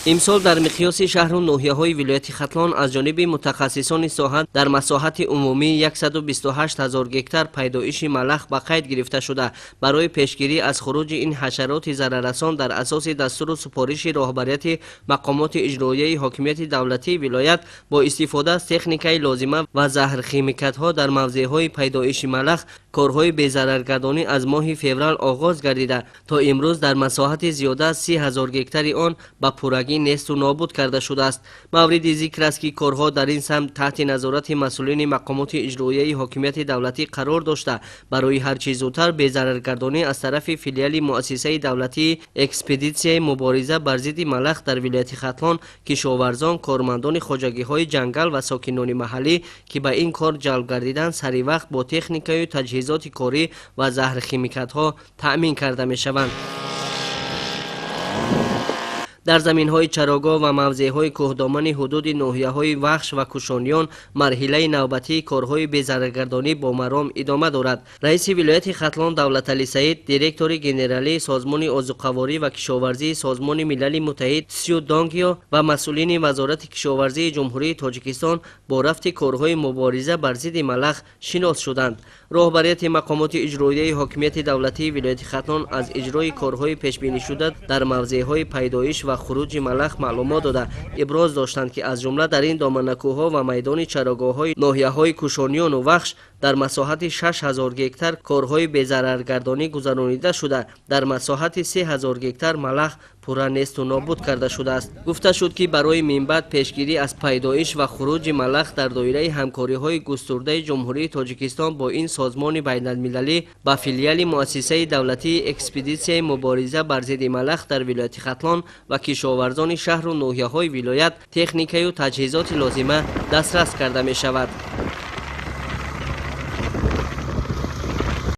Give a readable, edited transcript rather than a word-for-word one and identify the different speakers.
Speaker 1: Имсол дар миқёси шаҳру ноҳияҳои вилояти Хатлон аз ҷониби мутахассисони соҳа дар масоҳати умумии 128 ҳазор гектар пайдоиши малах ба қайд гирифта шуда, барои пешгирӣ аз хуруҷи ин ҳашароти зараррасон дар асоси дастуру супориши роҳбарияти мақомоти иҷроияи ҳокимияти давлатии вилоят бо истифода аз техникаи лозима ва заҳрхимикатҳо дар мавзеъҳои пайдоиши малах корҳои безараргардонӣ аз моҳи феврал оғоз гардида, то имрӯз дар масоҳати зиёда аз 30 ҳазор гектари он ба пуррагӣ несту нобуд карда шудааст. Мавриди зикр аст, ки корҳо дар ин самт таҳти назорати масъулини мақомоти иҷроияи ҳокимияти давлатӣ қарор дошта, барои ҳарчи зудтар безараргардонӣ аз тарафи филиали муассисаи давлатии экспедитсияи мубориза бар зидди малах дар вилояти Хатлон кишоварзон, кормандони хоҷагиҳои ҷангал ва сокинони маҳаллӣ, ки ба ин кор ҷалб гардиданд, саривақт бо техникаю таҷҳизоти корӣ ва заҳрхимикатҳо таъмин карда мешаванд. Дар заминҳои чарогоҳ ва мавзеъҳои кӯҳдомани ҳудуди ноҳияҳои Вахш ва Кушониён марҳилаи навбатии корҳои безараргардонӣ бо маром идома дорад. Раиси вилояти Хатлон Давлаталӣ Саид, директори генералии Созмони озуқаворӣ ва кишоварзии Созмони Милали Муттаҳид Сю Донгио ва масъулини Вазорати кишоварзии Ҷумҳурии Тоҷикистон бо рафти корҳои мубориза бар зидди малах шинос шуданд. Роҳбарияти мақомоти иҷроияи ҳокимияти давлатии вилояти Хатлон аз иҷрои корҳои пешбинишуда дар мавзеъҳои пайдоиш ва хуруҷи малах маълумот дода, иброз доштанд, ки аз ҷумла дар ин доманакӯҳҳо ва майдони чарогоҳҳои ноҳияҳои Кушониёну Вахш дар масоҳати 6000 гектар корҳои безараргардонӣ гузаронида шуда, дар масоҳати 3000 гектар малах пурра несту нобуд карда шудааст. Гуфта шуд, ки барои минбаъд пешгирӣ аз пайдоиш ва хуруҷи малах дар доираи ҳамкориҳои густурдаи Ҷумҳурии Тоҷикистон бо ин созмони байналмилалӣ ба филиали муассисаи давлатии экспедитсияи мубориза бар зидди малах дар вилояти Хатлон ва кишоварзони шаҳру ноҳияҳои вилоят техникаю таҷҳизоти лозима дастрас карда мешавад.